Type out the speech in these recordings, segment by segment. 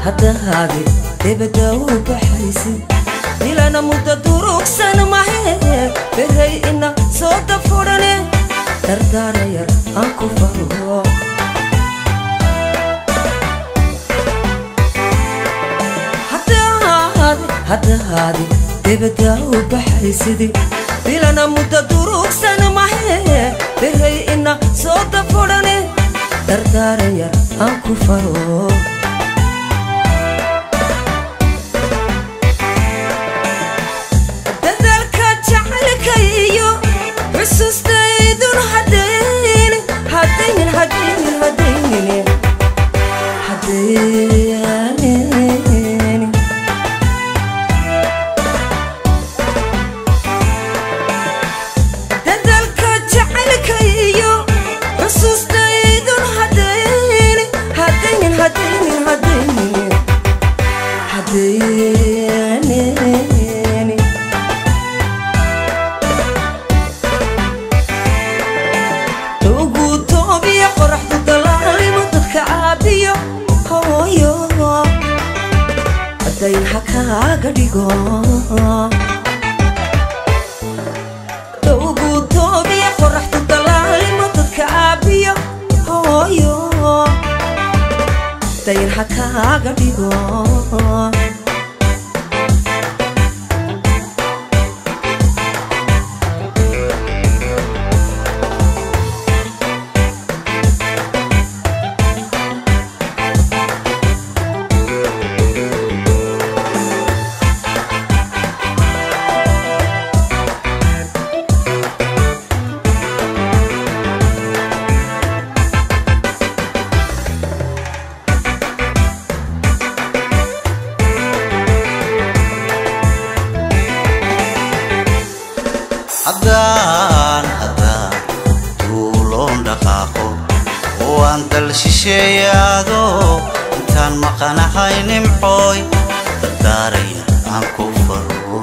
Haddaadi debadda u baxaysid ilana muddo durugsan mahe beray ina soo dafurane dardaara yar aan ku faro. Haddaadi debadda u baxaysid ilana muddo durugsan mahe beray ina soo dafurane dardaara yar aan ku faro. Dadaalka jacaylka iyo xusuustaydun haddaynin haddaynin haddaynin haddaynin haddaynin. Dadaalka jacaylka iyo xusuustaydun haddaynin haddaynin haddaynin haddaynin haddaynin. Ugu toobiya qoraxdu dalaalimo dadka caabiyo hooyo dayn ha kaaga dhigo. Ugu toobiya qoraxdu dalaalimo dadka caabiyo hooyo dayn ha kaaga dhigo. Haddaan haddaan duuloon dhaqaaqo oo aan dal shisheeyaado intaan maqanahay nimcooy dardaaraya aan ku faro.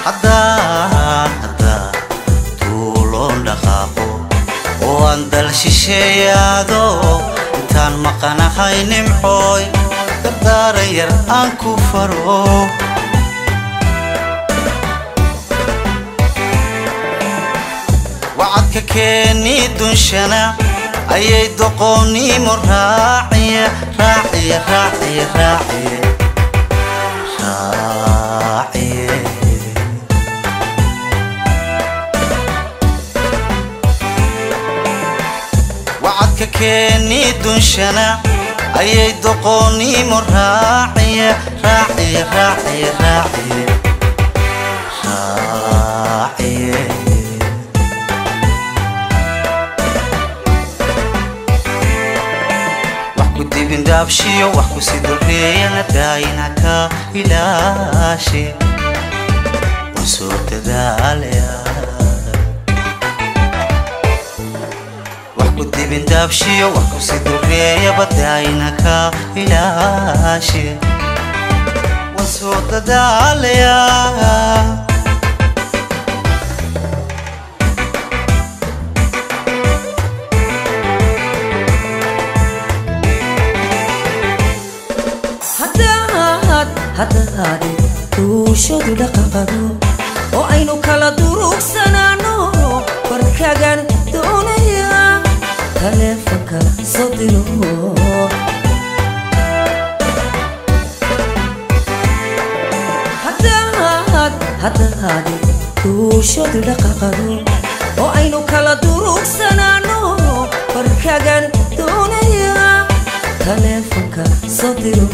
Haddaan haddaan duuloon dhaqaaqo oo aan dal shisheeyaado intaan maqanahay nimcooy dardaaran yar aan ku faro. Wacadka keeni dunshana ayay doqoonnimo raaciye raaciye raaciye raaciye raaciye. Wacadka keeni dunshana ayay doqoonnimo raaciye raaciye raaciye raaciye raaciye. Wax ku dibin daabshiyo wax ku sii dolreeyana daayina ka ilaashe waan soo dadaalaya. Wax ku dibin daabshiyo wax ku sii dolreeyaba daayina ka ilaashe waan soo dadaalaya. Haddaad haddaadi duushadu dhaqaqado oo aynu kala durugsanaano warkagan doonaya taleefanka soo diro. Haddaad haddaadi duushadu dhaqaqado oo aynu kala durugsanaano warkagan doonaya taleefanka soo diro.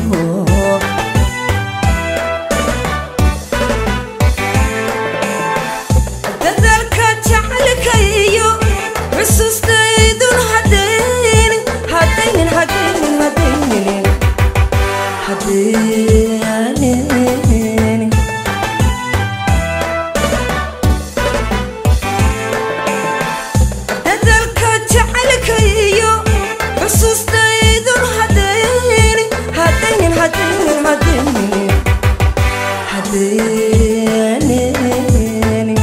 Dadaalka jacaylka iyo xusuustaydun haddaynin haddaynin haddaynin haddaynin haddaynin. Dadaalka jacaylka iyo xusuustaydun haddaynin haddaynin haddaynin haddaynin haddaynin.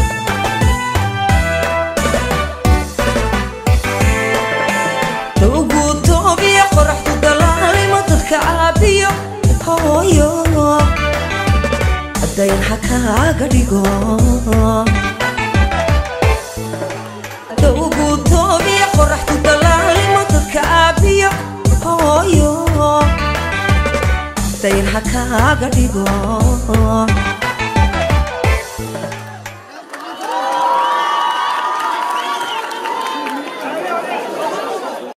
Dowgu toobiya, qoraxdu dalaalimo, dadka aabiyo hooyo dayr ha kaaga dhigo.